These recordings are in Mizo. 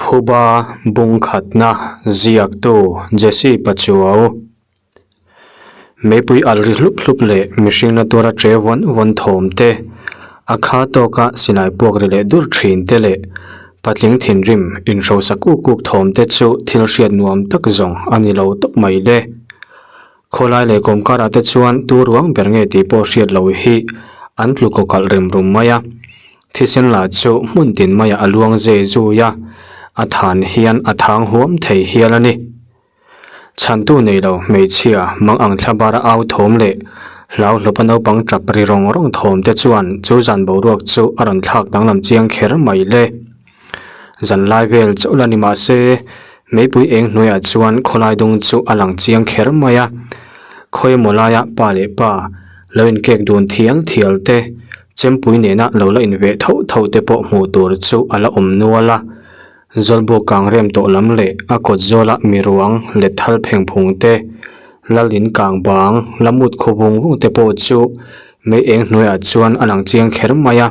Phuba bungkhatna ziaktu Jesse Pachuau. Meipui alh ri hlup hlup leh mihring na tuara che vawn vawn thawm te, a kha tawka silai puak ri leh dur thin te leh patling thinrim inhrosa kuk kuk thawm te chu thil hriat nuam tak zawng a ni lo tawp mai le. Khawlai leh kawmkarah te chuan tu ruang ber nge tih pawh hriat loh hi an tlu kaw kalh rem rum mai a. Thisen lah chu hmun tin maiah a luang zei zui a, a than hian a thang huam thei hial a ni. Chhantu nei lo hmeichhia mang ang thla bara au thawm leh hlau hlawpa naupang tap ri rawng rawng thawm te chuan chu zan boruak chu a rawn thlak danglam chiang kher mai le. Zanlai vel chauh la ni mah se meipui eng hnuaiah chuan khawlai dung chu a lang chiang kher mai a. Khawi emaw laia pa leh pa lo inkek dun thial thial te, chempui nena lo la inveh tho tho te pawh hmuh tur chu a la awm nual a. Zawlbuk kang rem tawh lam leh a kawt zawla mi ruang let thal pheng phung te, Lalin kang bang la mut khaw vung vung te pawh chu mei eng hnuaiah chuan a lang chiang kher mai a.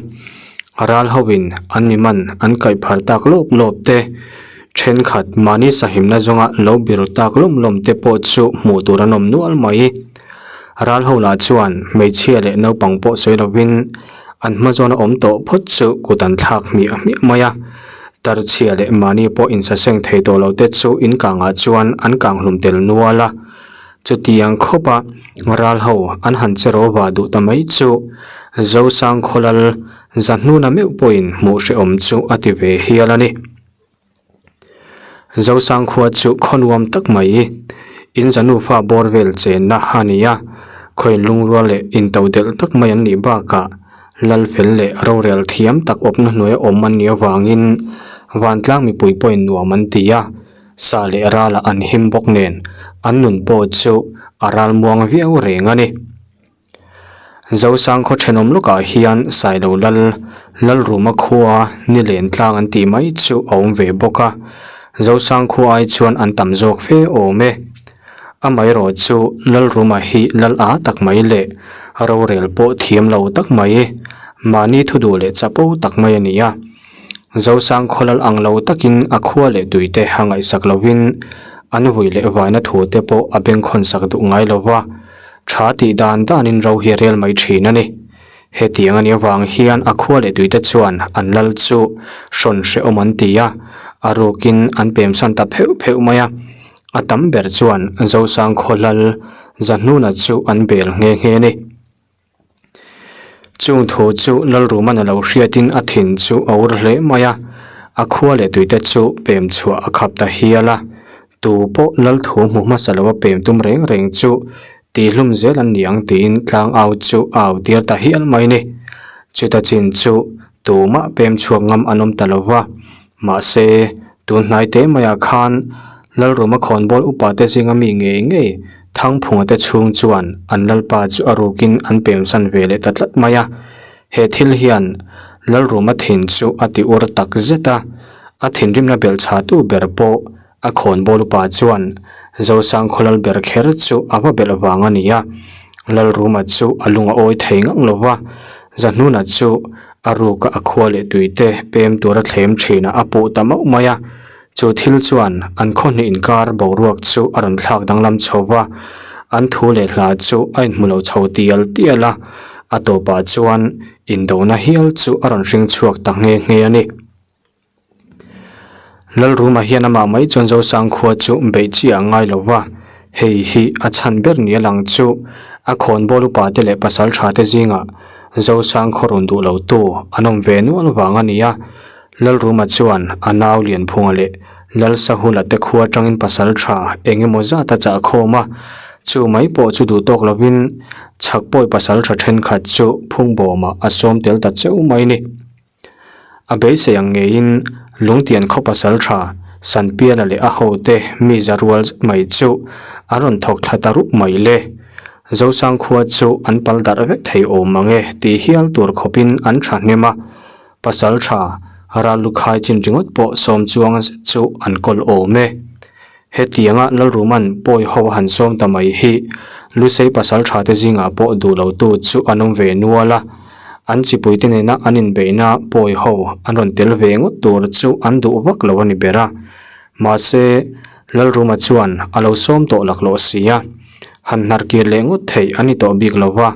Ral hoin an mi man an kaih phar tak lawp lawp te, thenkhat mahni sahimna zawnga lo biru tak lawm lawm te pawh chu hmuh tur an awm nual mai. Ral ho lah chuan hmeichhia leh naupang pawh sawi lovin an hma zawna awm tawh phawt chu kut an thlak hmiah hmiah mai a. Tarchhia leh mahni pawh insaseng thei tawh lo te chu in kangah chuan an kang hlum tel nual a. Chutiang khawpa ral ho an han che ro va duh ta mai chu Zosang khawlal Zahnuna meuh pawhin hmuh hrehawm chu a ti ve hial a ni. Zosang khua chu khaw nuam tak mai in zanufa bawr vel chenna a ni a, khawiin lungrual leh intodelh tak mai an nih bakah Lalfel leh rorel thiam tak awpna hnuaia awm an nih avangin vantlang mipui pawhin nuam an ti a, sa leh ralah an him bawk nen an nun pawh chu a ral muang viau reng a ni. Zosang khaw thenawm lawkah hian Sailo Lal, Lalruma khua ni len tlang an tih mai chu a awm ve bawk a, Zosang khua ai chuan an tam zawk fe awm e. Amaherawh chu Lalruma hi lal a tak mai leh rorel pawh thiam lo tak mai, mahni thu duh leh chapo tak mai a ni a. Zosang khaw lal ang lo takin a khua leh tuite a ngaihsak lovin an vui leh vaina thute pawh a bengkhawnsak duh ngai lo va. Tha tih dan danin ro hi a rel mai thin a ni. Hetiang a nih avang hian a khua leh tuite chuan an lal chu hrawn hrehawm an ti a, a rukin an pemsan ta pheuh pheuh mai a. A tam ber chuan Zosang khaw lal Zahnuna chu an bel nghe nghe a ni. Chung thu chu Lalruman a lo hriatin a thin chu a ur hle mai a, a khua leh tuite chu pem chhuah a khap ta hial a. Tu pawh lal thu hmu hmasa lo a pem tum reng reng chu tihlum zel an ni ang tiin tlang au chu a au tir ta hial mai ni. Chuta chin chu tumah pem chhuak ngam an awm ta lo va, mahse tun hnai te maiah khan Lalruma khawnbawl upa te zinga mi ngei ngei Thangphunga te chhung chuan an lalpa chu a rukin an pemsan ve leh ta tlat mai a. He thil hian Lalruma thin chu a ti ur tak zet a, a thinrimna belhchhahtu ber pawh a khawnbawl upa chuan Zosang khawlal ber kher chu a va belh vang a ni a. Lalruma chu a lung a awi thei ngang lo va, Zahnuna chu a ruka a khua leh tuite pem tura thlem thinah a puh ta mauh mai a. Chu thil chuan an khaw hnih inkar boruak chu a rawn thlak danglam chho va, an thu leh hla chu a inhmu lo chho tial tial a, a tawpah chuan indona hial chu a rawn hring chhuak ta nghe nghe a ni. Lalruma hian amah mai chuan Zosang khua chu beih chi a ngai lo va, hei hi a chhan ber ni a lang chu a khawnbawl upa te leh pasal tha te zingah Zosang khaw rawn duh lo tu an awm ve nual vang a ni a, Lalruma chuan a nau Lianphunga leh Lalsahula te khua atangin pasal tha eng emaw zat a chah khawm a, chu mai pawh chu duh tawk lovin chhakpawi pasal tha thenkhat chu phungbawmah a sawm tel ta cheu mai ni. A beisei ang ngeiin Lungtian khaw pasal tha Sanpiala leh a hote mi za rual zet mai chu an rawn thawk thla ta rup mai le. Zosang khua chu an pal darh vek thei awm ang e tih hial tur khawpin an thahnem a. Pasal tha ral lukhai chin ringawt pawh sawm chuang zet chu an kawl awm e. Hetianga Lalruman pawi ho a han sawm ta mai hi Lusei pasal tha te zingah pawh duh lo tu chu an awm ve nual a. An chipuite nena an inbeihna pawi ho an rawn tel ve ngawt tur chu an duh vak lo a ni ber a. Mahse, Lalruma chuan a lo sawm tawh laklawh si a, han hnar kir leh ngawt theih a ni tawh bik lo va.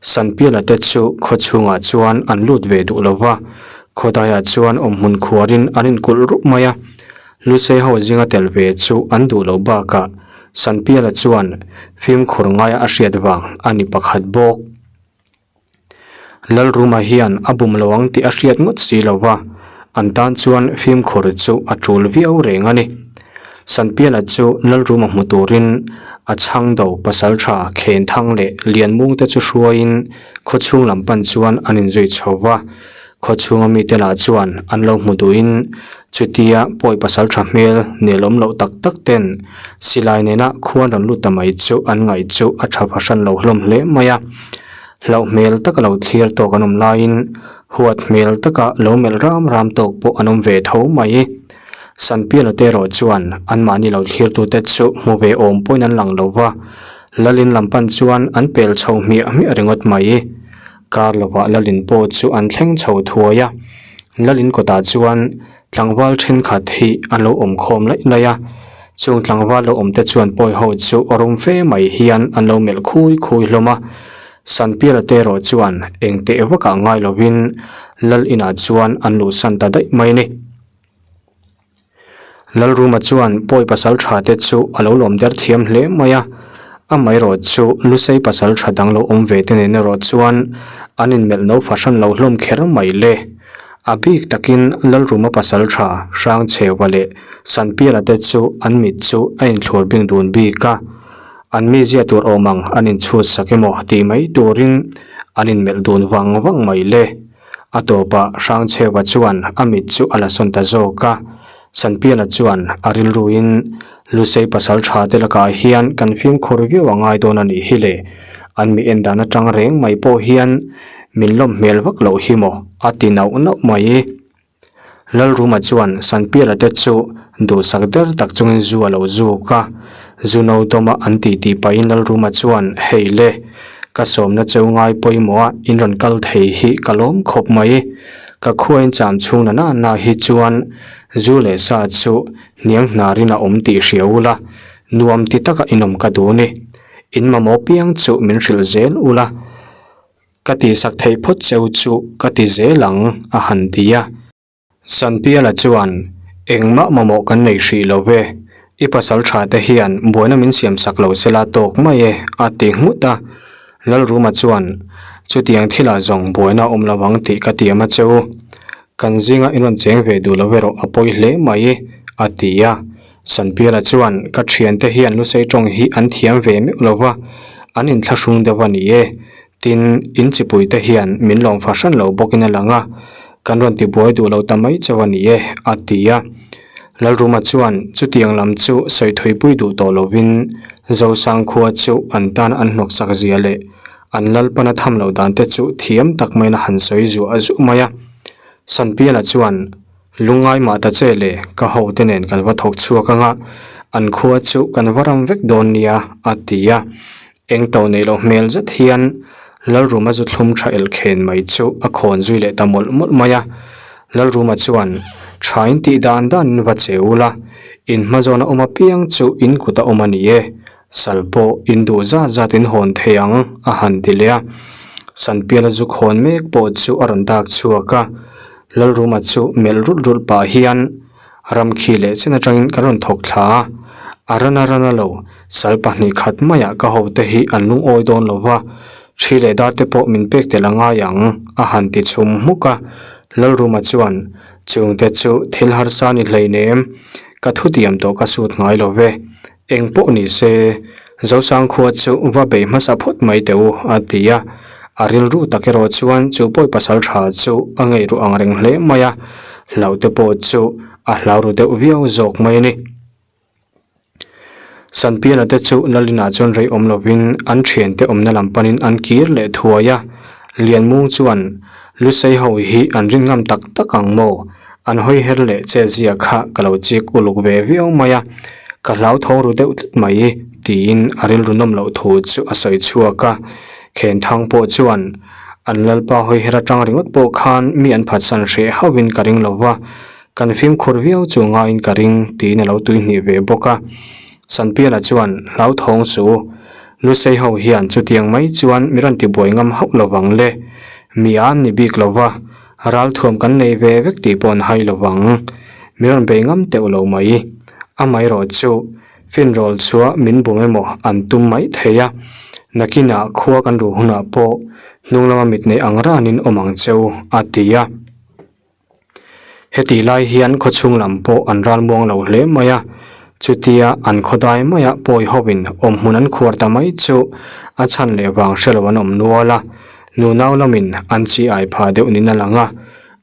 Sanpiala te chu khaw chhungah chuan an lut ve duh lo va, khawdaiah chuan awmhmun khuarin an inkulh rup mai a. Lusei ho zinga tel ve chu an duh loh bakah Sanpiala chuan fimkhur ngaia a hriat vang a ni pakhat bawk. Lalruma hian a bum lo ang tih a hriat ngawt si lo va, an tan chuan fimkhur chu a tul viau reng a ni. Sanpiala chu Lalruma hmu turin a chhangdo pasaltha Khenthang leh Lianmungte chu hruaiin khawchhung lam pan chuan an inzui chho va, Khawchhunga mite lah chuan an lo hmu duhin chutia pawi pasal tha hmel nelawm loh tak tak ten silai nena khuan rawn lut ta mai chu an ngaih chu a tha fahran lo hlawm hle mai a. Hlauh hmel taka lo thlir tawk an awm laiin huat hmel taka lo melh ram ram tawk pawh an awm ve tho mai. Sanpiala te erawh chuan anmahni lo thlirtute chu hmu ve awm pawhin an lang lo va, Lalin lam pan chuan an pel chho hmiah hmiah ringawt mai. Kar lovah Lalin pawh chu an thleng chho thuai a, Lalin kawtah chuan tlangval thenkhat hi an lo awm khawm laih laih a, chung tlangval lo awm te chuan pawi ho chu rum fe mai hian an lo melh khui khui hlawm a, Sanpiala te erawh chuan eng teh vakah ngai lovin Lal inah chuan an luhsan ta daih mai a ni. Lalruma chuan pawi pasal tha te chu a lo lawm der thiam hle mai a, amaherawh chu Lusei pasal tha dang lo awm ve te nen erawh chuan an inmelh no fahran lo hlawm kher mai le. A bik takin Lalruma pasal tha Hrangchheua leh Sanpiala te chu an mit chu a inthlur bing dun bik a, an mizia tur awm ang an inchhut sak emaw tih mai turin an inmelh dun vang vang mai le. A tawpah Hrangchheua chuan a mit chu a la sawn ta zawk a, Sanpiala chuan a rilruin Lusei pasal tha te lakah hian kan fimkhur viau a ngai dawn a nih hi le, an mi en dan atang reng mai pawh hian min lawm hmel vak loh hi maw a ti nauh nauh mai. Lalruma chuan Sanpiala te chu duhsak der tak chungin zu a lo zuk a, zu no dawma an tih tih pahin Lalruma chuan, Hei le, ka sawmna cheu ngai pawimawh a in rawn kal thei hi ka lawm khawp mai. Ka khuain cham chhung na na na hi chuan zu leh sa chu hniang hnarin a awm tih hria ula, nuam ti taka inawm ka duh ni. In mamawh piang chu min hrilh zel ula. Ka tihsak theih phawt cheu chu ka ti zel ang, a han ti a. Sanpiala chuan, Engmah mamawh kan nei hrih lo ve, i pasal tha te hian buaina min siam sak lo sela tawk mai e, a ti nghut a. Lalruma chuan, Chutiang thilah zawng buaina a awm lo ang tih ka tiam a che u. Kan zinga in rawn cheng ve duh lo erawh a pawi hle mai, a ti a. Sanpiala chuan, Ka thiante hian Lusei tawng hi an thiam ve meuh lo va, an inthlahrung deuh a ni e. Tin, in chipuite hian min lawm fahran lo bawkin a lang a, kan rawn tibuai duh lo ta mai chauh a ni e, a ti a. Lalruma chuan chutiang lam chu sawi thuipui duh tawh lovin Zosang khua chu an tan an hnawksak zia leh an lalpana tham loh dan te chu thiam tak maiin a han sawi zuah zuah mai a. Sanpiala chuan, Lungngai mah ta che le, ka hote nen kan va thawk chhuak ang a, an khua chu kan va ram vek dawn nia, a ti a. Eng to neih loh hmel zet hian Lalruma zu thlum tha elkhen mai chu a khawn zui leh ta mawlh mawlh mai a. Lalruma chuan, Tha in tih dan danin va che ula, in hma zawna awm apiang chu in kut a awm a ni e, sal pawh in duh zat zat in hawn thei ang, a han ti leh a. Sanpiala zu khawn mek pawh chu a rawn dak chhuak a. Lalruma chu melh rulh rulh pah hian ram khi leh chen atangin kan rawn thawk thla a, a rana rana lo sal 2 khat maiah ka hote hi an lungawi dawn lo va, thi leh dar te pawh min pek tel a ngai ang a han ti chhum hmuk a. Lalruma chuan chungte chu thil harsa ni hleinem, ka thutiam tawh ka sut ngai lo ve, Eng pawh ni se, Zosang khua chu va bei hmasa phawt mai teh u, a ti a. A rilru tak erawh chuan chu pawi pasal tha chu a ngei ru ang reng hle mai a, hlauhte pawh chu a hlau ru deuh viau zawk mai a ni. Sanpiana te chu Lalinah chuan rei awm lovin an thiante awmna lam panin an kir leh thuai a. Lianmung chuan Lusei ho hi an rin ngam tak tak ang maw? An hawi her leh che zia kha ka lo chik uluk ve viau mai a, ka hlauthawng ru deuh tlat mai, tiin a rilru nawm loh thu chu a sawi chhuak a. Khenthang pawh chuan An lalpa hawi her atang ringawt pawh khan mi an phatsan hreh hauhin ka ring lo va, kan fimkhur viau chu ngaiin ka ring tiin a lo tuihnih ve bawk a. Sanpiala chuan hlauthawng su Lusei ho hian chutiang mai chuan mi rawn tibuai ngam hauh lo vang le. Mi an ni bik lo va, ralthuam kan nei ve vek tih pawh an hai lo vang. Mi rawn bei ngam teuh lo mai. Amaherawh chu Finrawl chhuah min bum emaw an tum mai thei a, nakinah khua kan ruh hunah pawh hnung lama mit neih ang ranin awm ang che u, a ti a. Hetih lai hian khawchhung lam pawh an ral muang lo hle mai a, chutia an khawdai maiah pawi hovin awmhmun an khuar ta mai chu a chhan leh vang hre lo an awm nual a, nunau lamin an chi ai pha deuh niin a lang a,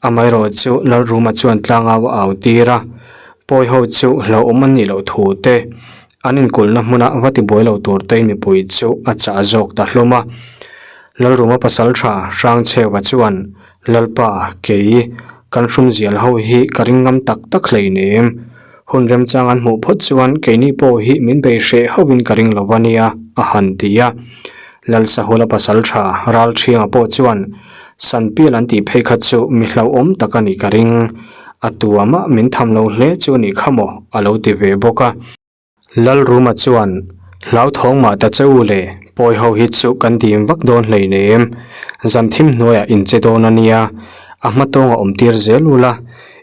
amaherawh chu Lalruma chuan tlangau a au tir a. Pawi ho chu hlauhawm an nih loh thu te, an inkulhna hmuna va tibuai lo tur tein mipui chu a chah zawk ta hlawm a. Lalruma pasal tha Hrangchheuva chuan, Lalpa, kei, kan hrumzial ho hi ka ring ngam tak tak hleinem. Hun remchang an hmuh phawt chuan keini pawh hi min bei hreh hauhin ka ring lo a nia, a han ti a. Lalsahula pasal tha Ralthianga pawh chuan, Sanpial an tih phei kha chu mi hlauhawm tak a nih ka ring. A tua mah min tham lo hle chu a nih kha maw? a lo ti ve bawk a. Lalruma chuan, Hlauthawng mah ta che u le, pawi ho hi chu kan dim vak dawn hleinem. Zan thim hnuaiah in che dawn a nia, a hma tawnga awm tir zel u la,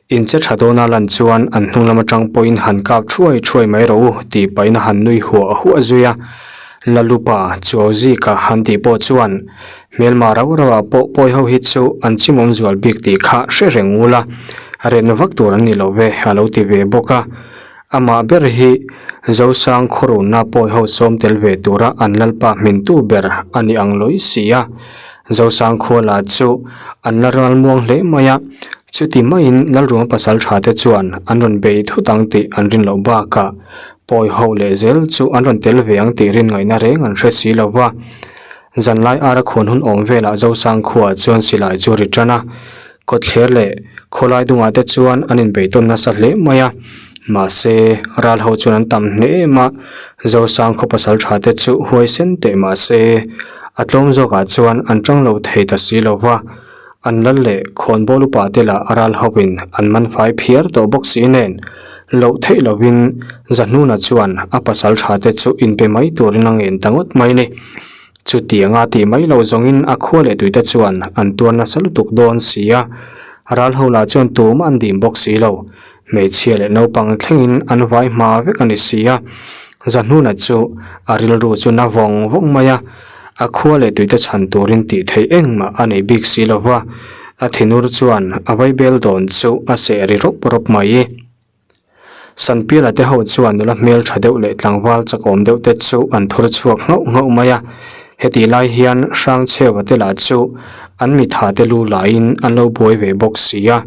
in che tha dawna lan chuan an hnung lam atang pawhin han kap thuai thuai mai rawh u tih pahin a han nui huah huah zui a. Lalupa Chuauzika han tih pawh chuan Hmelma rau rauah pawh pawi ho hi chu an chimawm zual bik tih kha hre reng ula, ren vak tur an ni lo ve a lo ti ve bawk a. Amah ber hi Zosang khawrunna pawi ho sawm tel ve tura an lalpa hmintu ber a ni ang lawi si a. Zosang khuala chu an la ral muang hle mai a, chuti maiin Lalruang pasal tha te chuan an rawn bei thut ang tih an rin loh bakah pawi ho leh zel chu an rawn tel ve ang tih rin ngaihna reng an hre si lo va. Zanlai ara khuan hun awm velah Zosang khuaah chuan silai chu ri tan a, kawtthler leh khawlai dungah te chuan an inbeitawn nasa hle mai a. Mahse, ral ho chuan an tam hle em a, Zosang khaw pasal tha te chu huaisen teh mahse, a tlawm zawkah chuan an tang lo thei ta si lo va, an lal leh khawnbawl upa te lah ral hoin an man fai phiar tawh bawk si nen, loh theih lovin Zahnuna chuan a pasal tha te chu inpe mai turin a ngen ta ngawt mai ni. Chutianga tih mai lo zawngin a khua leh tuite chuan an tuar nasa lutuk dawn si a, ral ho lah chuan tumah an dim bawk si lo. Hmeichhia leh naupang thlengin an vai hma vek a ni si a, Zahnuna chu a rilru chu na vawng vawng mai a, a khua leh tuite chhan turin tih theih engmah a nei bik si lo va, a thinur chuan a vaibel dawn chu a seh ri rawp rawp mai. Sanpiala te ho chuan nula hmel tha deuh leh tlangval chakawm deuh te chu an thur chhuak nghauh nghauh mai a, hetih lai hian Hrangchheua te lah chu an mitha te lu laiin an lo buai ve bawk si a,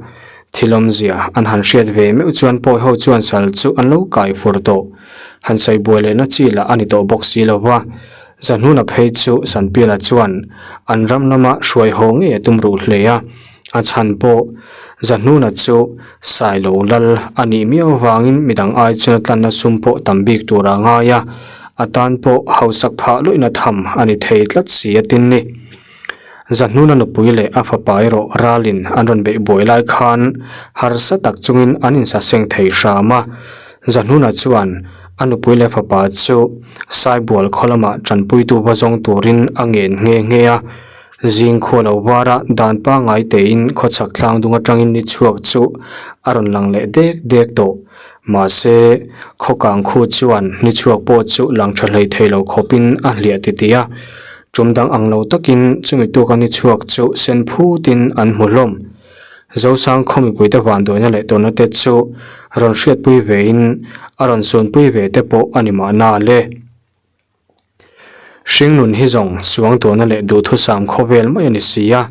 thil awmzia an han hriat ve meuh chuan pawi ho chuan sal chu an lo kai fur tawh. Han sawi buai lehna chi lah a ni tawh bawk si lo va, Zahnuna phei chu Sanpiala chuan an ram lama hruai haw ngei a tum ruh hle a. A chhan pawh Zahnuna chu Sailo lal a nih miau avangin midang ai chuan a tlanna sum pawh tam bik tur a ngai a, a tan pawh hausak phah luihna tham a ni thei tlat si a tin ni. Zahnuna nupui leh a fapa erawh ralin an rawn beih buai lai khan harsa tak chungin an insaseng thei hram a, Zahnuna chuan a nupui leh fapa chu Saibual khaw lamah tanpuitu va zawng turin a ngen nghe nghe a. Zing khua lo vara dan pangngai tein khawchhak tlang dung atangin ni chhuak chu a rawn lang leh dek dek tawh. Mahse, khaw kang khu chuan ni chhuak pawh chu lang tha hlei thei lo khawpin a hliah titih a. Tum dang ang lo takin chumi tuka ni chhuak chu sen phutin an hmu hlawm. Zosang khaw mipuite vanduaina leh tawrhna te chu rawn hriatpui vein a rawn sunpui ve te pawh a ni mahna le. Hringnun hi zawng suangtuahna leh duhthusam khawvel mai a ni si a,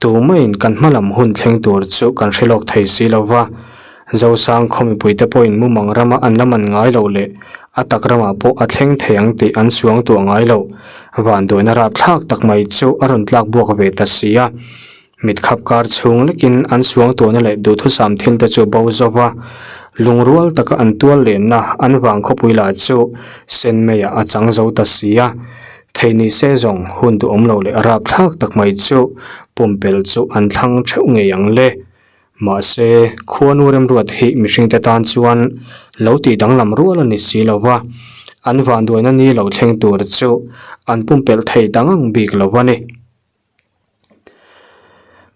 tumaiin kan hma lam hun thleng tur chu kan hre lawk thei si lo va. Zosang khaw mipuite pawhin mumang rama an la man ngai loh leh a tak ramah pawh a thleng thei ang tih an suangtuah ngai loh. Vanduaina rapthlak tak mai chu a rawn tlak buak ve ta si a. Mit khap kar chhung lekin an suangtuahna leh duhthusam thil te chu bo zo va, lungrual taka an tual lenna an vang khawpui lah chu sen meiah a chang zo ta si a. Thei ni se zawng hun duhawm lo leh rapthlak tak mai chu pumpelh chu an thlang theuh ngei ang le. Mahse, khuanu remruat hi mihringte tan chuan lo tih danglam rual a ni si lo va, an vanduaina ni lo thleng tur chu an pumpelh thei dang ang bik lo a ni.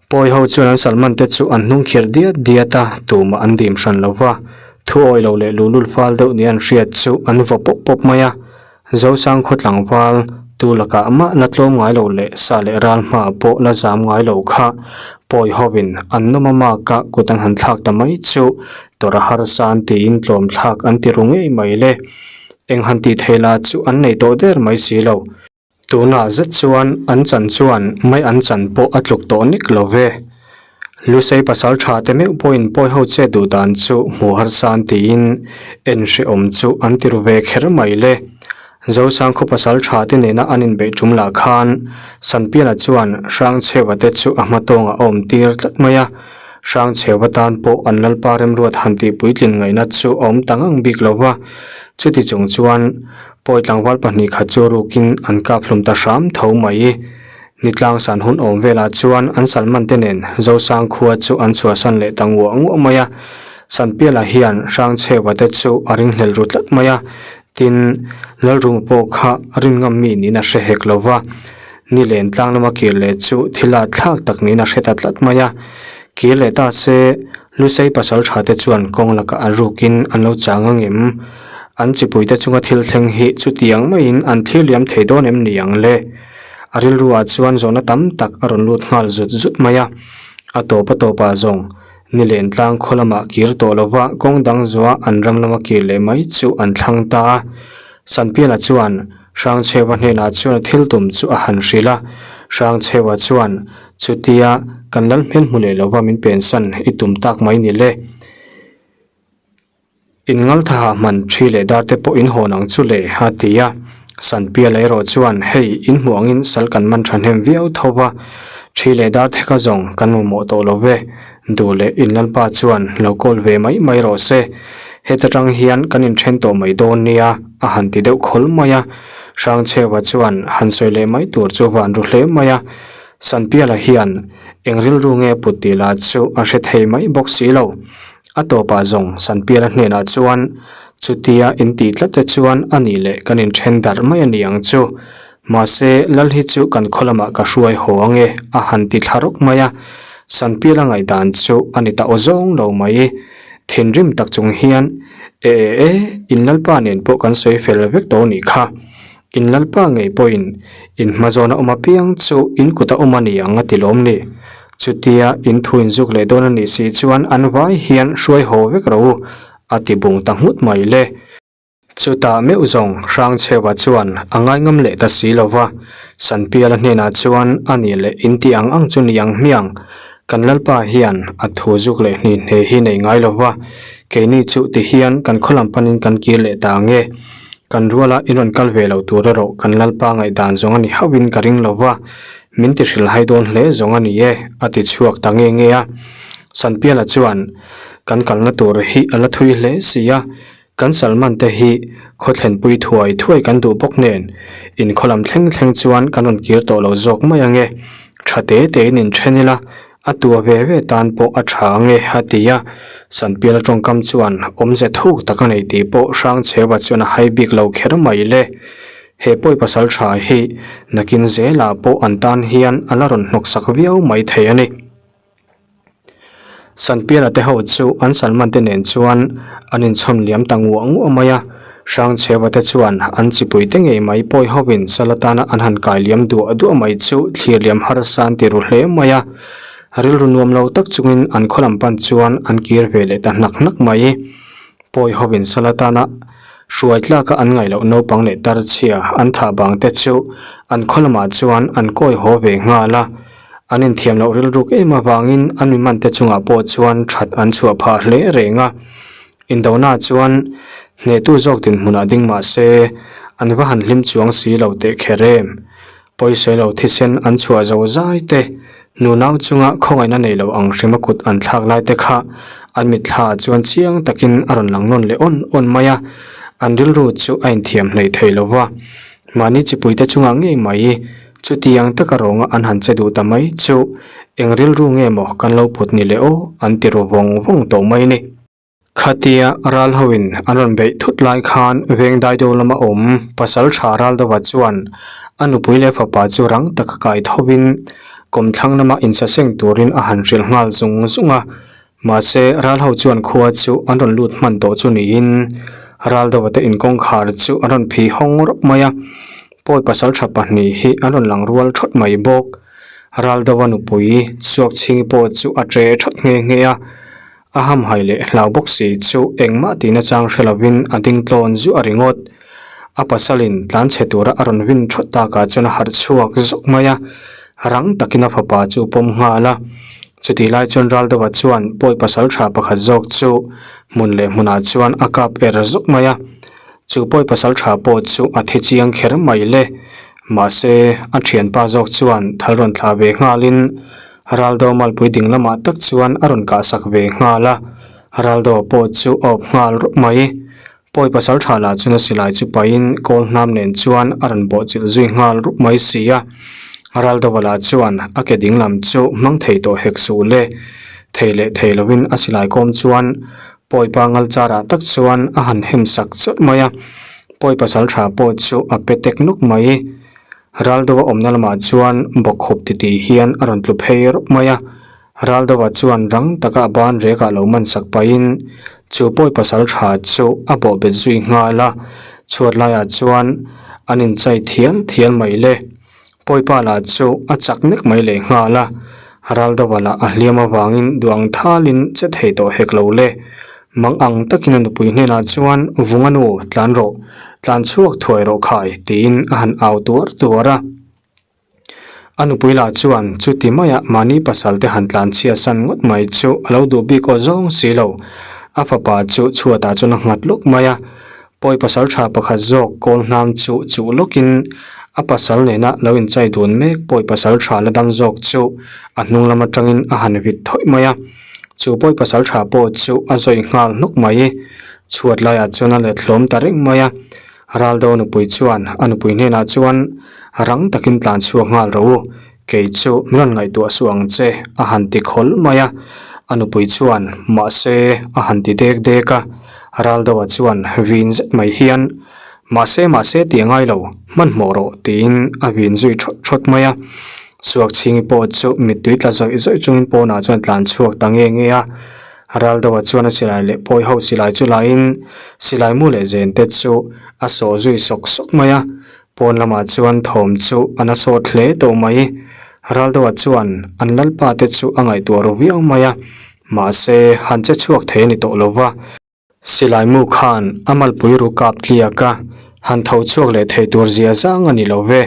Pawi ho chuan an Salman te chu an hnung khirh diat diat a, tumah an dim hran lo va, thu awi lo leh luhlul fal deuh nia an hriat chu an vaw pawp pawp mai a. Zosang khaw tlangval tu lakah mah la tlawm ngai lo leh sa leh ral hmaah pawh la zam ngai lo kha pawi hovin an nawm a maka kut an han thlak ta mai chu tawrh a harsa an tiin tlawm thlak an ti ru ngei mai le. Eng han tih theih lah chu an nei tawh der mai si lo. Tunah zet chuan an chan chuan mai an chan pawh a tluk tawh nek lo ve. Lusei pasal tha te meuh pawhin pawi ho che duh dan chu hmuh harsa an tiin en hrehawm chu an ti ru ve kher mai le. Zosang khaw pasal tha te nena an inbeih tum lah khan Sanpiala chuan Hrangchheua te chu a hma tawngah a awm tir tlat mai a. Hrangchheua tan pawh an Lalpa remruat han tih puitlin ngaihna chu a awm ta ngang bik lo va. Chuti chung chuan Pawi tlangval pahnih khat chu rukin an kap hlum ta hram tho mai. Ni tlangsan hun awm velah chuan an Salman te nen Zosang khua chu an chhuahsan leh ta nguah nguah mai a. Sanpiala hian Hrangchheua te chu a ringhlel ru tlat mai a, tin, Lalruma pawh kha rin ngam mi niin a hre hek lo va. Ni len tlang lama kir leh chu thil a thlak tak niin a hre ta tlat mai a. Kir leh ta se, Lusei pasal tha te chuan kawng lakah an rukin an lo chang ang em? An chipuite chunga thil thleng hi chutiang maiin an thlir liam thei dawn em ni ang le? A rilruah chuan zawhna tam tak a rawn lut nghal zut zut mai a. A tawp a tawpah zawng ni len tlang khaw lamah kir tawh lova kawng dang zuah an ram lama kir leh mai chu an thlang ta a. Sanpiala chuan Hrangchheua hnenah chuan a thil tum chu a han hrilh a. Hrangchheua chuan Chutia kan lal hmel hmu leh lova min pensan i tum tak mai ni le. In ngalthaha hman thi leh dar te pawh in hawn ang chu le a ti a. Sanpiala erawh chuan hei in hmuh angin sal kan man thahnem viau tho va, thi leh dar the kha zawng kan mamawh tawh lo ve. Duh leh in lalpa chuan lo kawl ve mai mai rawh se. Heta tang hian kan inthen tawh mai dawn nia a han ti deuh khawl mai a. Hrangchheua chuan han sawi leh mai tur chu van ru hle mai a. Sanpiala hian eng rilru nge put tih lah chu a hre thei mai bawk si lo. A tawpah zawng Sanpiala hnenah chuan chutia in tih tlat te chuan a nih leh kan inthen darh mai a ni ang chu. Mahse, Lal hi chu kan khaw lamah ka hruai haw ang e a han ti thla rawk mai a. Sanpiala ngaihdan chu a ni ta aw zawng lo mai. Thinrim tak chung hian, E e e, in Lalpa nen pawh kan sawi fel vek tawh nih kha. In Lalpa ngei pawhin in hmazawna awm apiang chu in kuta awm a ni ang a ti lawm ni. Chutia in thu inzuk leh dawn a nih si chuan an vai hian hruai haw vek rawh u, a ti bung ta nghut mai le. Chutah meuh zawng Hrangchheua chuan a ngaingam leh ta si lo va, Sanpiala hnenah chuan a nih leh in tih ang ang chu ni ang hmiang. Kan Lalpa hian a thu zuk leh hni hne hi nei ngai lo va, keini chu ti hian kan khaw lam panin kan kir leh ta ang e. Kan ruala in rawn kal ve lo tur erawh kan Lalpa ngaihdan zawng a ni hauhin ka ring lo va, min ti hrilhai dawn hle zawng a ni e, a ti chhuak ta nge nge a. Sanpiala chuan, Kan kalna tur hi a la thui hle si a, kan Salman te hi khaw thlenpui thuai thuai kan duh bawk nen, in khaw lam thleng thleng chuan kan rawn kir tawh lo zawk mai ang e, tha te tein inthen ila, A tua ve ve tan pawh a tha ang e, a ti a. Sanpiala tawngkam chuan awmze thuk tak a nei tih pawh Hrangchheua chuan a hai bik lo kher mai le. He pawi pasal tha hi nakin zelah pawh an tan hian a la rawn hnawksak viau mai thei a ni. Sanpiala te ho chu an Salman te nen chuan an inchhawn liam ta nguah nguah mai a. Hrangchheua te chuan an chipui te ngei mai pawi hovin sal atana an han kai liam duah duah mai chu thlir liam harsa an ti ru hle mai a. Rilru nuam lo tak chungin an khaw lam pan chuan an kir ve leh ta hnak hnak mai. Pawi hovin sal atana hruai tlaka an ngaih loh naupang leh tarchhia an thah bang te chu an khaw lamah chuan an kawi haw ve nghal a. An inthiam loh rilruk em avangin an miman te chungah pawh chuan that an chhuah phah hle reng a. Indona chuan hnehtu zawk dinhmunah ding mah se, an va han hlim chuang si lo teh kher em. Pawisawi lo thisen an chhuah zo zai te, nunau chunga khawngaihna nei lo ang hrima kut an thlak lai te kha an mitthla chuan chiang takin a rawn lang nawn leh awn awn mai a, an rilru chu a inthiam hlei thei lo va. Mahni chipuite chungah ngei mai chutiang taka rawnga an han che duh ta mai chu eng rilru nge maw kan lo put ni le aw an ti ru vawng vawng tawh mai ni. Khatia ral hoin an rawn beih thut lai khan veng daido lama awm pasal tha Raldova chuan a nupui leh fapa chu rang taka kai thovin kawmthlang lama insaseng turin a han hrilh nghal zung zung a. Mahse ral ho chuan khua chu an rawn lut hman tawh chu niin Raldova te inkawngkhar chu an rawn phih hawng rawp mai a, pawi pasal tha pahnih hi an rawn lang rual thawt mai bawk. Raldova nupui Suakchhingi pawh chu a che thawt nghe nghe a. A hamhai leh hlau bawk si chu engmah tihna chang hre lovin a ding tlawn zuah a ringawt. A pasalin tlan chhe tura a rawn vin thawt takah chuan a harh chhuak zawk mai a, rang takin a fapa chu pawm nghal a. Chutih lai chuan Raldova chuan pawi pasal tha pakhat zawk chu hmun leh hmunah chuan a kap er zawk mai a. Chu pawi pasal tha pawh chu a thi chiang kher mai le. Mahse, a thianpa zawk chuan thal rawn thlah ve nghalin Raldo malpui ding lamah tak chuan a rawn kahsak ve nghal a, Raldo pawh chu a awp nghal rawp mai. Pawi pasal tha lah chuan a silai chu pahin kawl hnam nen chuan a rawn bawhchilh zui nghal rup mai si a. Raldo-a lah chuan a ke ding lam chu hmang thei tawh hek suh le. Thei leh thei lovin a silai kawm chuan pawi pa ngal charah tak chuan a han hem sak chawt mai a, pawi pasal tha pawh chu a pe tek nuk mai. Raldoa awmna lamah chuan bawkhup titih hian a rawn tlu phei rawp mai a, Raldoa chuan rang taka a ban rekah lo man sak pahin chu pawi pasal tha chu a bawhbet zui nghal a, chhuat laiah chuan an inchai thial thial mai le. Pawipa lah chu a chak nek mai leh nghal a, Raldoa lah a hliam avangin duang thalin che thei tawh hek lo le. Mang ang takin a nupui hnenah chuan, Vunga nu, tlan rawh, tlan chhuak thuai rawh khai, tiin a han au tuar tuar a. A nupui lah chuan chuti maia mahni pasal te han tlan chhia san ngawt mai chu a lo duh bik aw zawng si lo. A fapa chu chhuatah chuan a nghat lawk mai a. Pawi pasal tha pakhat zawk kawl hnam chu chuh lawkin a pasal nena lo inchai dun mek pawi pasal tha la dam zawk chu a hnung lam atangin a han vit thawih mai a. Chu pawi pasal tha pawh chu a zawi nghal hnawk mai. Chhuat laiah chuan a let hlawm ta reng mai a. Raldo nupui chuan a nupui hnenah chuan rang takin tlan chhuak nghal rawh u. Kei chu min rawn ngaihtuah suh ang che, a han ti khawlh mai a. A nupui chuan, Mahse, a han ti dek dek a. Raldoa chuan vin zet mai hian, Mahse, mahse tih a ngai lo, hmanhmawh rawh, tiin a vin zui thawt thawt mai a. Suakchhingi pawh chu mittui tla zawih zawih chungin pawnah chuan tlan chhuak ta nge nge a. Raldoa chuan a silai leh pawi ho silai chu laiin silai mu leh zen te chu a sawh zui sawk sawk mai a. Pawn lamah chuan thawm chu a na sawt hle tawh mai. Raldoa chuan an lalpa te chu a ngaihtuah ru viau mai a, mahse han che chhuak thei a ni tawh lo va. Silai mu khan a malpui ru kap tliak a, han tho chhuak leh thei tur zia zang a ni lo ve.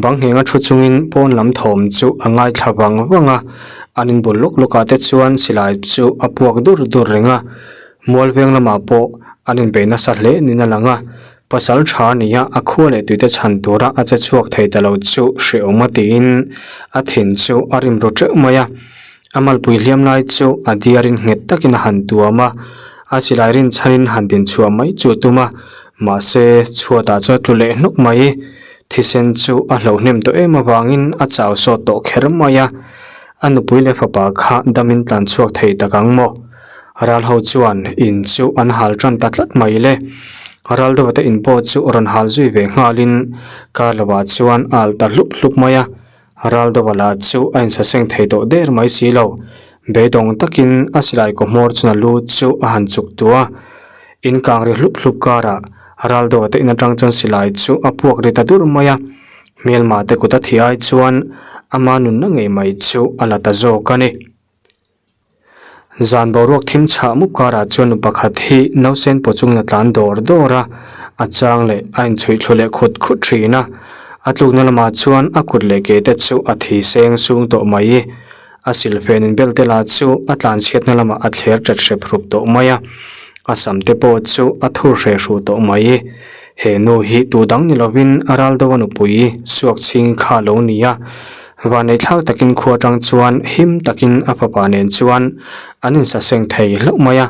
Bang nghenga thu chungin pawn lam thawm chu a ngaithla vang vang a, an inbul lawk lawkah te chuan silai chu a puak dur dur reng a. Mualveng lamah pawh an inbei nasa hle niin a lang a, Pasal tha nia a khua leh tuite chhan tura a che chhuak thei ta lo chu hrehawm a tiin a thin chu a rim ru teuh mai a. A malpui hliam lai chu a diarin nghet takin a han tuam a, a silai rinchhanin han din chhuah mai chu a tum a, mahse chhuatah chuan a tlu leh hnawk mai. Thisen chu a hlo hnem tawh em avangin a chau sawt tawh kher mai a. A nupui leh fapa kha damin tlan chhuak thei tak ang maw? Ral ho chuan in chu an hal tan ta tlat mai le. Ral deuh te in pawh chu rawn hal zui ve nghalin kar lovah chuan a alh ta hlup hlup mai a. Ral deuh lah chu a insaseng thei tawh der mai si lo. Beidawng takin a silai kaw hmawr chuan a lu chu a han chuk tuah a. In kang ri hlup hlup karah ral deuh te in atang chuan silai chu a puak ri ta dur mai a. Hmelma te kut a thi ai chuan ama nunna ngei mai chu a la ta zawk a ni. Zan boruak thim chhah mup karah chuan nu pakhat hi nausen paw chungin a tlan dawr dawr a, a chang leh a inchhuih thlu leh khut khut thin a. A tlukna lamah chuan a kut leh ke te chu a thi seng sung tawh mai. A silfen in bel te lah chu a tlan chhiatna lamah a thler tat hrep hrup tawh mai a, a sam te pawh chu a thur hre hru tawh mai. He nu hi tu dang ni lovin a ral deuh a nupui suak chhing kha a lo ni a. Vanneithlak takin khua atang chuan him takin a fapa nen chuan an insaseng thei hlauh mai a,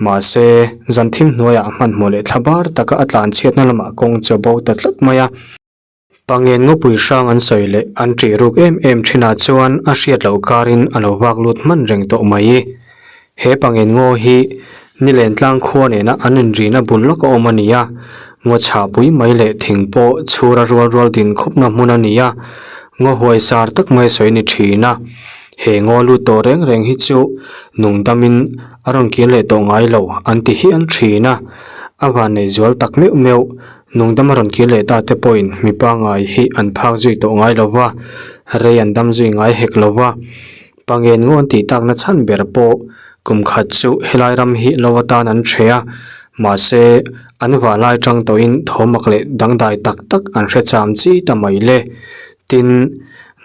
mahse zan thim hnuaiah hmanhmawh leh thla bar taka a tlanchhiatna lamah kawng chu a bo ta tlat mai a. Pangen ngawpui hrang an sawi leh an ṭih ruk em em ṭhinah chuan a hriat loh karin a lo vak lut hman reng tawh mai. He pangen ngaw hi Nilen tlang khua nena an inrina bul lawk a awm a ni a, ngaw chhahpui mai leh thing pawh chhura rual rual din khawpna hmun a ni a, ngaw huai sar tak mai sawi ni thin a. He ngaw lut tawh reng reng hi chu nungdamin a rawn kir leh tawh ngai lo an ti hial thin a, a vannei zual tak meuh meuh nungdam a rawn kir leh ta te pawhin mi pangngai hi an phak zui tawh ngai lo va, rei an dam zui ngai hek lo va. Pangen ngawn tih takna chhan ber pawh kum khat chu helai ram hi lo atan an hre a, mahse an valai tang tawhin thawmak leh dangdai tak tak an hre cham chi ta mai le. Tin,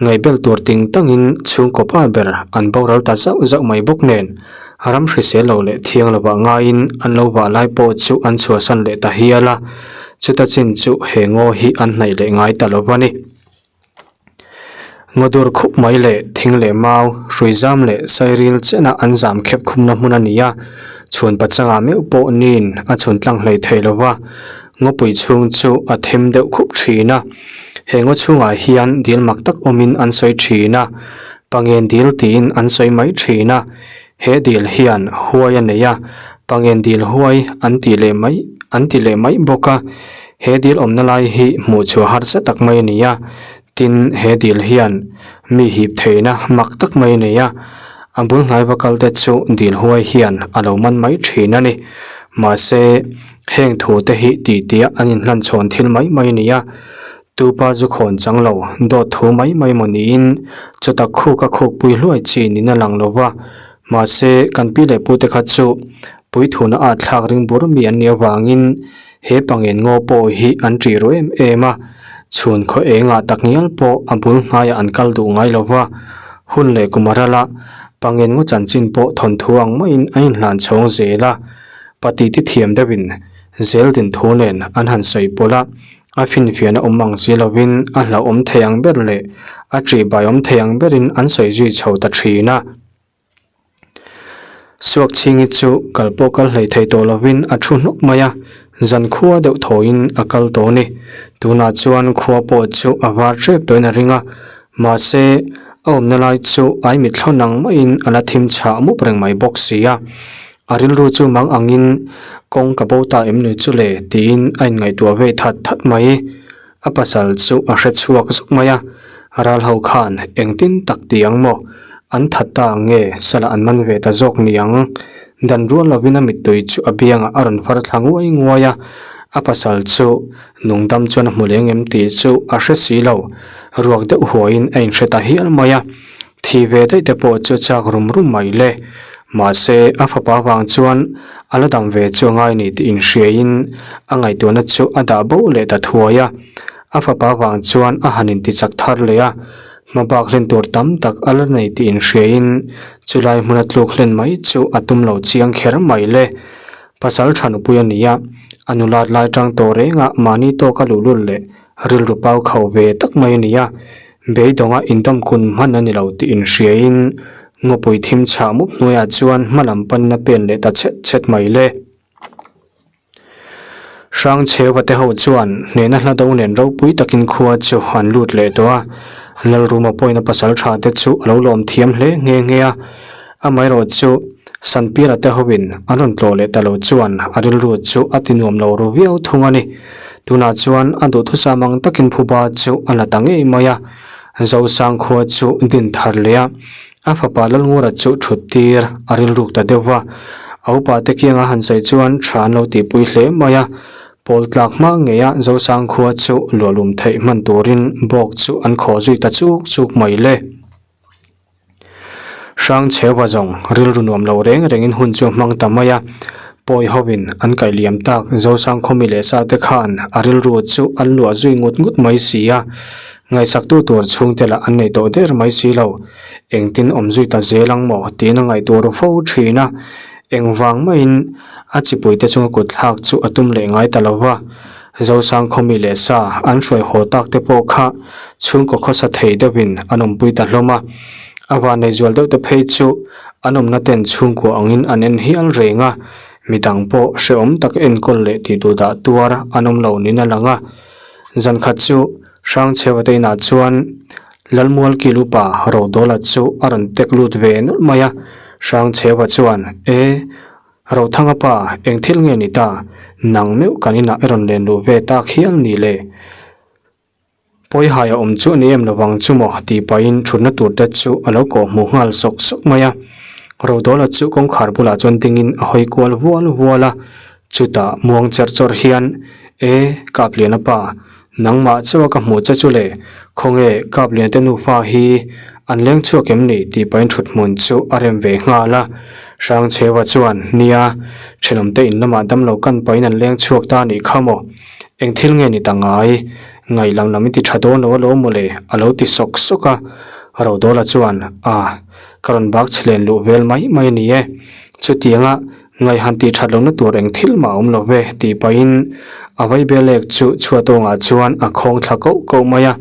ngaihbel tur ting tangin chhungkaw pa ber an boral ta zauh zauh mai bawk nen ram hrisel lo leh thiang lovah ngaiin an lo valai pawh chu an chhuahsan leh ta hial a, chuta chin chu he ngaw hi an hnaih leh ngai ta lo va ni. Ngawdur khup mai leh thing leh mau, hrui zam leh sairil chena an zam khep khumna hmun a ni a, chhun pachangah meuh pawh niin a chhun tlang hlei thei lo va, ngawpui chhung chu a them deuh khup thin a. He ngaw chhungah hian dil mak tak awmin an sawi thin a, pangen dil tiin an sawi mai thin a, he dil hian huai a nei a, pangen dil huai an tih leh mai an ti leh mai bawk a. He dil awmna lai hi hmuh chhuah harsa tak mai a ni a, tin he dil hian mi hip theihna mak tak mai a nei a, a bul hnai va kal te chu dil huai hian a lo man mai thin a ni. Mahse, heng thu te hi tih tih an inhlan chhawn thil mai mai a ni a, tupa zu khawn chang lo dawt thu mai mai maw niin chawtak khuk a khukpui hluai chi niin a lang lo va, mahse kan pi leh pu te kha chu puithuna at thlak ring bur mi an nih avangin He pangen ngaw pawh hi an ṭih ru em em a, chhun khaw engah tak ngial pawh a bul hnaiah an kal duh ngai lo va, hun leh kum a ral a, pangen ngaw chanchin pawh thawnthu ang maiin a inhlan chhawng zel a, patiti thiam deuhin zel din thu nen an han sawi pawlh a, a finfiahna awm ang si lovin a hlauhawm thei ang ber leh a ṭihbaiawm thei ang berin an sawi zui chho ta ṭhin a. Suakchhingi chu kal pawh kal hlei thei tawh lovin a thu hnawk mai a, zan khua deuh thawiin a kal tawh a ni. Tunah chuan khua pawh chu a var hrep tawhin a ring a, mahse a awmna lai chu ai mitthla nang maiin a la thim chhah mup reng mai bawk si a. A rilru chu mang angin kawng ka bo ta em ni chu le tiin a inngaihtuah vei that that mai. A pasal chu a hre chhuak zuk mai a, ral ho khan engtin tak ti ang maw? An that ta ang nge salah an man ve ta zawk ni ang? Dan rual lovin a mittui chu a biangah a rawn far thla nguai nguai a, a pasal chu nungdam chuan a hmu leng em tih chu a hre si lo, ruak deuh huaiin a inhre ta hial mai a, thi ve daih te pawh chu chak rum rum mai le. Mahse, a fapa vang chuan a la dam ve chu a ngai ni tih inhriaiin a ngaihtuahna chu a dah bo leh ta thuai a. A fapa vang chuan a han intichak thar leh a, hma bak hlen tur tam tak a la nei tih inhriaiin chulai hmuna tluk hlen mai chu a tum lo chiang kher mai le. Pasal tha nupui a ni a, a nulat lai tang tawh rengah mahni tawka luhlul leh rilru pau kho ve tak mai a ni a, Beidawnga indawm kun hman a ni lo tih inhriaiin ngawpui thim chhah mup hnuaiah chuan hma lam panin a pen leh ta chhet chhet mai le. Hrangchheuva te ho chuan hnehna hla do nen ropui takin khua chu an lut leh tawh a, Lalruma pawhin a pasal tha te chu a lo lawm thiam hle nghe nghe a. Amaherawh chu Sanpiala te hoin an rawn tlawh leh ta lo chuan a rilru chu a ti nuam lo ru viau thung a ni. Tunah chuan a duhthusam ang takin phuba chu a la ta ngei mai a, Zosang khua chu din thar leh a, a fapa Lalngura chu thut tir a rilruk ta deuh va. A upa te kianga han sawi chuan tha an lo tihpui hle mai a, pawl tlak hma ngeia Zosang khua chu luahlum theih hman turin bawk chu an khaw zui ta chuk chuk mai le. Hrangchheuva zawng rilru nuam lo reng rengin hun chu a hmang ta mai a, pawi hovin an kaih liam tak Zosangkhawmi leh sa te khan a rilru chu an luah zui ngut ngut mai si a, ngaihsaktu tur chhungte lah an nei tawh der mai si lo, engtin awm zui ta zel ang maw tiin a ngaihtuah ru fo thin a, engvang maiin a chipuite chunga kut thlak chu a tum leh ngai ta lo va. Zosangkhawmi leh sa an hruai haw tak te pawh kha chhungkaw khawsa thei deuhin an awmpui ta hlawm a, a vannei zual deuh te phei chu an awmna ten chhungkua angin an en hial reng a, midang pawh hrehawm tak enkawl leh tih duh dah tuar an awm lo niin a lang a. Zankhat chu. Hrangchheua te inah chuan Lalmual kil upa Rodawla chu a rawn tek lut ve nawlh mai a. Hrangchheua chuan, E, Rothanga pa, eng thil nge ni ta? Nang meuh kan inah i rawn len luh ve tak hial ni le? Pawihai a awm chu a ni em lovang chu maw tih pahin thutna tur te chu a lo kawh hmuh nghal sawk sawk mai a. Rodawla chu kawngkhar bulah chuan dingin a hawi kual vual vual a, chutah muang cherh chawrh hian, E, Kapliana pa, nangmah chauh a ka hmuh che chu le, khawnge Kapliana te nufa hi an leng chhuak em ni tih pahin thut hmun chu a rem ve nghal a. Hrangchheua chuan, Nia, thenawmte in lamah damlo kan pahin an leng chhuak ta a nih kha maw? Eng thil nge ni ta ngai? Ngaih lam lam i ti tha dawn lo alawm mawle a lo ti sawk sawk a. Rodawla chuan, A, ka rawn bak chhe len luh vel mai mai a ni e. Chutianga ngaih han tih that lohna tur eng thil mah a awm lo ve tih pahin a vaibel lek chu chhuatawngah chuan a khawng thla koh koh mai a.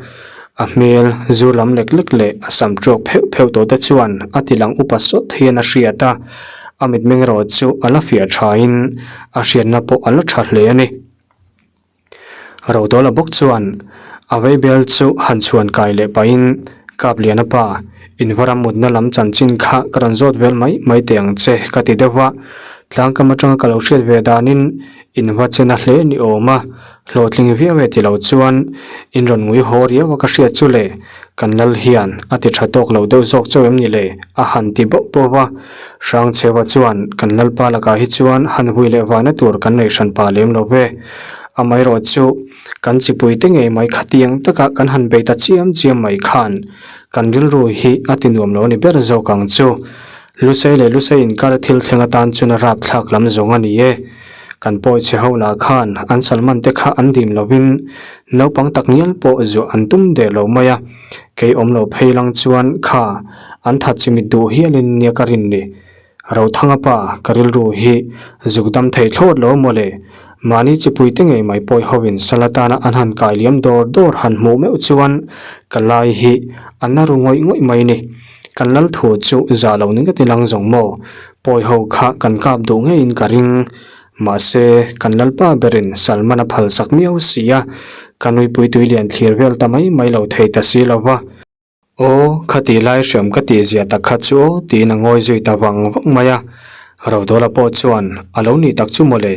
A hmel zur lam lek lek leh a sam tawk pheuh pheuh tawh te chuan a ti lang upa sawt hian a hriat a. A mitmeng erawh chu a la fiah thain a hriatna pawh a la tha hle a ni. Rodawla bawk chuan a vaibel chu han chhuan kai leh pahin, Kapliana pa, in va ram mutna lam chanchin kha ka rawn zawt vel mai mai teh ang che ka ti deuh va. Tlangkam atanga ka lo hriat ve danin in va che na hle ni awm a, hlawhtling viau e ti lo chuan in rawn ngui haw riau a ka hriat chu le, kan lal hian a ti tha tawk lo deuh zawk chauh em ni le a han ti bauh bauh va. Hrangchheua chuan kan lalpa lakah hi chuan han hui leh vaina tur kan nei hran pa lem lo ve. Amaherawh chu kan chipui te ngei mai khatiang taka kan han bei ta chiam chiam mai khan kan rilru hi a ti nuam lo a ni ber zawk ang chu. Lusei leh Lusei inkar thil thleng atan chuan a rapthlak lam zawng a ni e. Kan pawi chhe ho lah khan an salman te kha an dim lovin naupang tak ngial pawh zuah an tum der lo mai a, kei awm lo phei lang chuan kha an that chimit duh hialin nia ka rin ni. Rothanga pa, ka rilru hi zuk dam thei thlawt lo maw le? Mahni chipui te ngei mai pawi hovin sal atana an han kai liam dawr dawr han hmuh meuh chuan ka lai hi a na ru ngawih ngawih mai ni. Kan lal thu chu zah lo ni ngeti lang zawng maw? Pawi ho kha kan kap duh ngeiin ka ring. Mahse, kan lalpa berin Salman a phal sak miau si a, ka nuipui tui lian thlir vel ta mai mai lo thei ta si lo va. Aw, khati lai hriam ka tih zia tak kha chu aw tiin a ngawi zui ta vang vang mai a. Rodawla pawh chuan a lo nih tak chu maw le?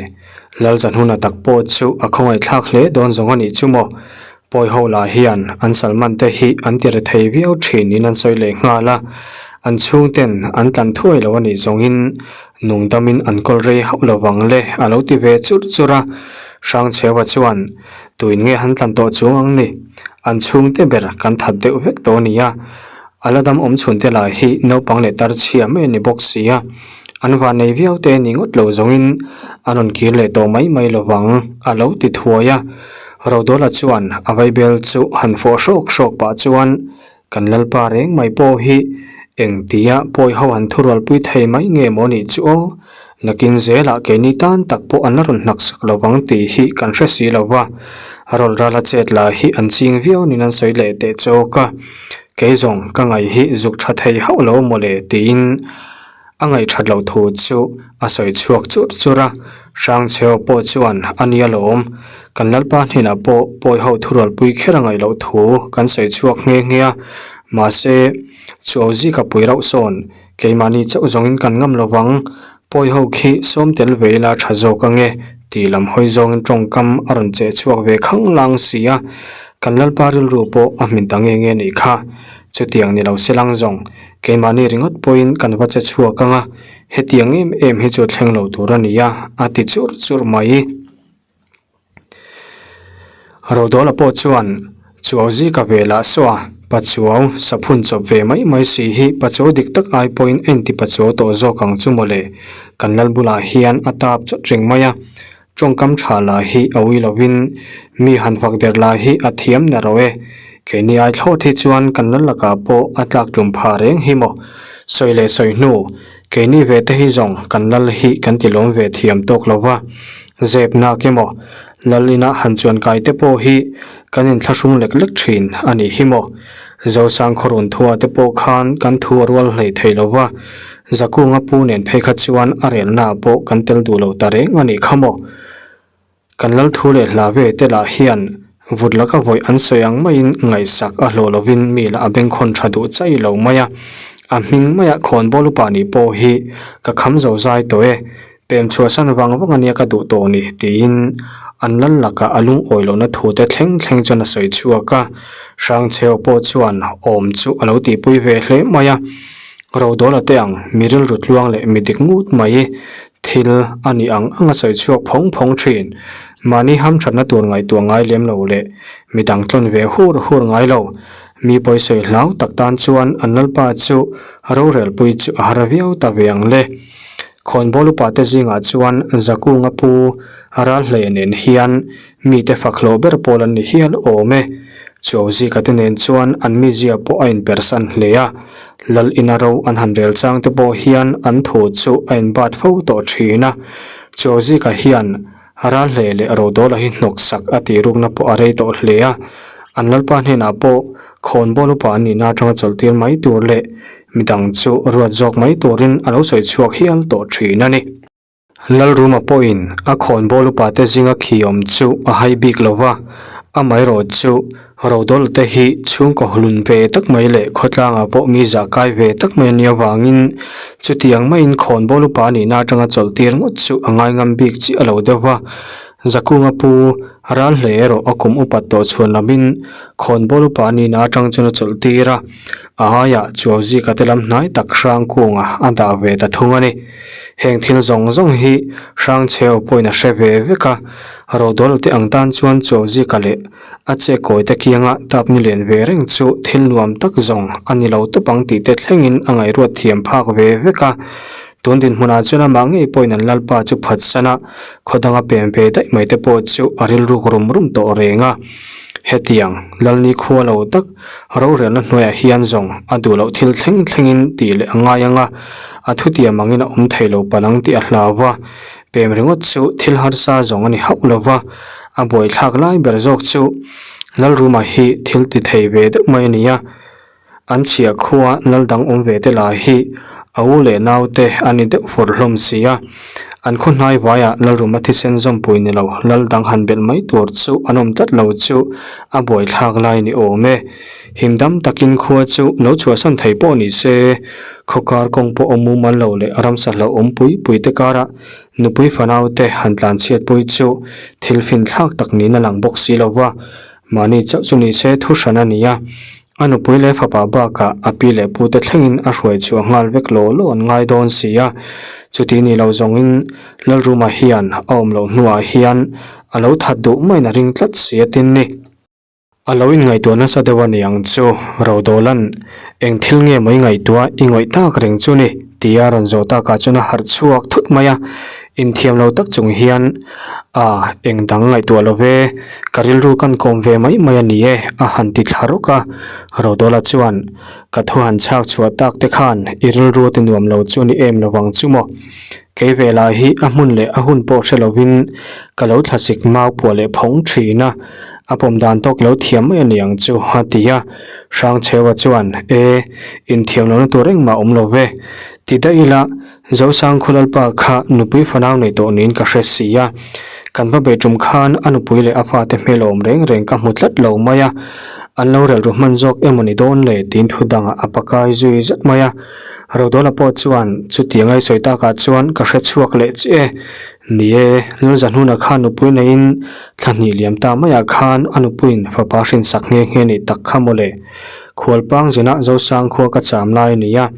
Lalzanhuna tak pawh chu a khawngaihthlak hle dawn zawng a nih chu maw? Pawi ho lah hian an Salman te hi an ti rethei viau thin in an sawi leh nghal a, an chhungten an tlan thuai lo a nih zawngin nungdamin an kawl rei hauh lo vang le a lo ti ve churh churh a. Hrangchheua chuan Tuin nge han tlan tawh chuang ang ni? An chhungte ber kan that deuh vek tawh a nia. A la dam awm chhun te lah hi naupang leh tar chhia mai a ni bawk si a. An van nei viau te ni ngawt lo zawngin an rawn kir leh tawh mai mai lo vang a lo ti thuai a. Rodawla chuan a vaibel chu han fawh hrawk hrawk pah chuan kan lalpa reng mai pawh hi engtia pawi ho han thurualpui thei mai nge maw nih chu aw. Nakin zelah keini tan tak pawh an la rawn hnak sak lo vang tih hi kan hre si lo va, rawl rala chet lah hi an ching viau niin an sawi leh teh chawk a, kei zawng ka ngaih hi zuk tha thei hauh lo mawle tiin a ngaih that loh thu chu a sawi chhuak churh churh a, Hrangchheo pawh chuan a nia lawm, kan Lalpa hnenah pawh pawi ho thurualpui kher a ngaih loh thu kan sawi chhuak nghe nghe a, mahse chuau zika pui rauh sawn Keimahni chauh zawngin kan ngam lo vang, pawi ho khi sawm tel ve ila tha zawk ange tih lam hawi zawngin tawngkam a rawn cheh chhuak ve khang lang si a, kan Lalpa rilru pawh a hmin ta nge nge nih kha. Chutiang ni lo se lang zawng, keimahni ringawt pawhin kan va che chhuak anga, hetiang em em hi chu thleng lo tur a ni a, a ti churh churh mai. Rodawla pawh chuan Chuau zika ve lah saw a, Pachuau saphun chawp ve mai mai si hi Pachuau dik tak ai pawhin a inti Pachuau tawh zawk ang chu mawle, kan lal bulah hian a tap chawt reng mai a, tawngkam tha lah hi a ui lovin mi han fak der lah hi a thiam na ro e, keini ai thlawt hi chuan kan lal lakah pawh a tlak tlum pha reng hi maw, sawi leh sawi hnu Keini ve te hi zawng kan lal hi kan ti lawm ve thiam tawk lo va, zep nak emaw lal ina han chuan kai te pawh hi kan inthlahrung lek lek thin a nih hi maw. Zosang khawrun thua te pawh khan kan thu a rual hlei thei lo va, Zakunga pu nen phei kha chuan a relna ah pawh kan tel duh lo ta reng a nih kha maw. Kan lal thu leh hla ve te lah hian Vut laka vawi an sawi ang maiin ngaihsak a hlawh lovin mi lah a bengkhawn tha duh chai lo mai a. A hming maiah khawnbawl upa nih pawh hi ka kham zo zai tawh e, pem chhuahsan vang vang ania ka duh tawh ni tiin an lal lakah a lungawi lohna thu te thleng thleng chuan a sawi chhuak a. Hrangcheu pawh chuan awm chu a lo tihpui ve hle mai a. Rodawla te ang mi rilru tluang leh mi dik ngut mai Thil a nih ang ang a sawi chhuak phawng phawng thin. Mahni hamthatna tur ngaihtuah ngai lem lo leh midang tlawn ve hur hur ngai lo. Mi pawisawi hlau tak tan chuan an lalpa chu rorelpui chu a har viau ta ve ang le. Khawnbawl upa te zingah chuan Zakunga pu Ralhlei nen hian mite fak hlawh ber pawl an ni hial awm e. Chuauzika te nen chuan an mizia pawh a inpersan hle a. Lal ina ro an han rel chang te pawh hian an thu chu a inbat fo tawh thin a. Chuauzika hian Ralhlei leh Rodawla hi hnawk sak a tih rukna pawh a rei tawh hle a. An lalpa hnenah pawh khawnbawl upa an nihna atanga chawlhtir mai tur leh midang chu ruat zawk mai turin a lo sawi chhuak hial tawh thin a ni. Lalruma pawhin a khawnbawl upate zinga khi awm chu a hai bik lo va, amaherawh chu Rodawla te hi chhungkaw hlun ve tak mai leh khawtlangah pawh mi zah kai ve tak mai a nih avangin chutiang maiin khawnbawl upa nihna atanga chawlhtir ngawt chu a ngaingam bik chiah lo deuh va. Zakunga pu Ralhlei erawh a kum upat tawh chhuan lamin khawnbawl upa nihna atang chuan a chawlhtir a, a aiah Chuauzika te lam hnai tak Hrangkunga a dah ve ta thung a ni. Heng thil zawng zawng hi Hrangcheu pawhin a hre ve vek a, Rodawla te ang tan chuan Chuauzika leh a chekawi te kianga tap ni len ve reng chu thil nuam tak zawng a ni lo tawp ang tih te thlengin a ngaihruat thiam phak ve vek a. Tun dinhmunah chuan amah ngei pawhin an lalpa chu phatsan a, khaw danga pem ve daih mai te pawh chu a rilruk rum rum tawh reng a. Hetiang Lalni khua lo tak rorelna hnuaiah hian zawng a duh loh thil thleng thlengin tih leh a ngai ang a, a thutiam angin a awm thei lo palh ang tih a hlau va. Pem ringawt chu thil harsa zawng a ni hauh lo va, a buaithlak lai ber zawk chu Lalruma hi thil ti thei ve deuh mai a ni a. An chhia khua lal dang awm ve te lah hi a u leh nau te a ni deuh fur hlawm si a. An khaw hnai vaiah Lalruma thisen zawmpui ni lo lal dang han belh mai tur chu an awm tlat lo chu a buaithlak lai ni awm e. Himdam takin khua chu lo chhuahsan thei pawh ni se, khaw kar kawng pawh awm mumal lo leh ramsa hlauhawm pui pui te karah nupui fanau te han tlanchhiatpui chu thil finthlak tak niin a lang bawk si lo va. Mahni chauh chu ni se thu hran a ni a, a nupui leh fapa bakah a pi leh pu te thlengin a hruai chhuah nghal vek law law an ngai dawn si a, chuti ni lo zawngin Lalruma hian a awm loh hnuah hian a lo that duh maiin a ring tlat si a tin ni. A lo inngaihtuah nasa deuh a ni ang chu, Rodawla'n eng thil nge maw i ngaihtuah i ngawih tak reng chu ni? tia rawn zawh takah chuan a harh chhuak thut mai a, Inthiam lo tak chung hian, A, eng dang ngaihtuah lo ve, ka rilru kan kawm ve mai mai a ni e, a han ti thla rawk a. Rodawla chuan, Ka thu han chhak chhuah tak te khan i rilru ti nuam lo chu ni em lo vang chu maw? Kei ve lah hi a hmun leh a hun pawh hre lovin ka lo thlasik mau puah leh phawng thin a, a pawm dan tawk lo thiam mai a ni ang chu, a ti a. Hrangcheua chuan, E, inthiam lohna tur engmah awm lo ve, ti daih ila, Zosang Khulalpa kha nupui fanau nei tawh niin ka hre si a, kan va bei tum khan a nupui leh a fate hmel awm reng reng ka hmu tlat lo mai a, an lo relru hman zawk emaw ni dawn le tiin thu dangah a pakai zui zet mai a. Rodawla pawh chuan chutiang a i sawi takah chuan ka hre chhuak leh chiah e. Ni e, Lalzahnuna kha nupui neiin thla hnih liam ta maiah khan a nupuiin fapa hrinsak nghe nghe nih tak kha mawle. Khualpang zinah Zosang khua ka cham lai a ni a,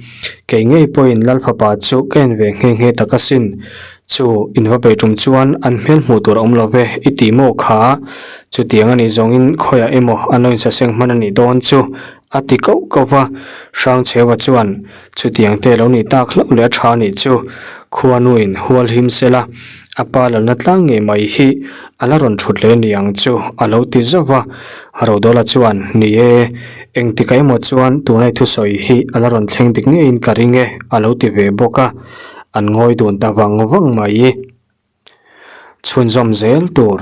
kei ngei pawhin Lal fapa chu ka en ve nghe nghe tak asin. Chu in va bei tum chuan an hmel hmuh tur a awm lo ve i tih maw kha? Chutiang a nih zawngin khawiah emaw an lo insaseng hman a nih dawn chu a ti koh koh va. Hrangcheua chuan chutiang te lo nih tak hlauh leh a tha nih chu khuanuin hual him sela a pa lalna tlang ngei mai hi a la rawn thut leh ni ang chu a lo ti zauh va. Rodawla chuan, Ni e, engtik emaw chuan tunai thusawi hi a la rawn thleng dik ngeiin ka ring e a lo ti ve bawk a, an ngawi dun ta vang vang mai. Chhunzawm zel tur.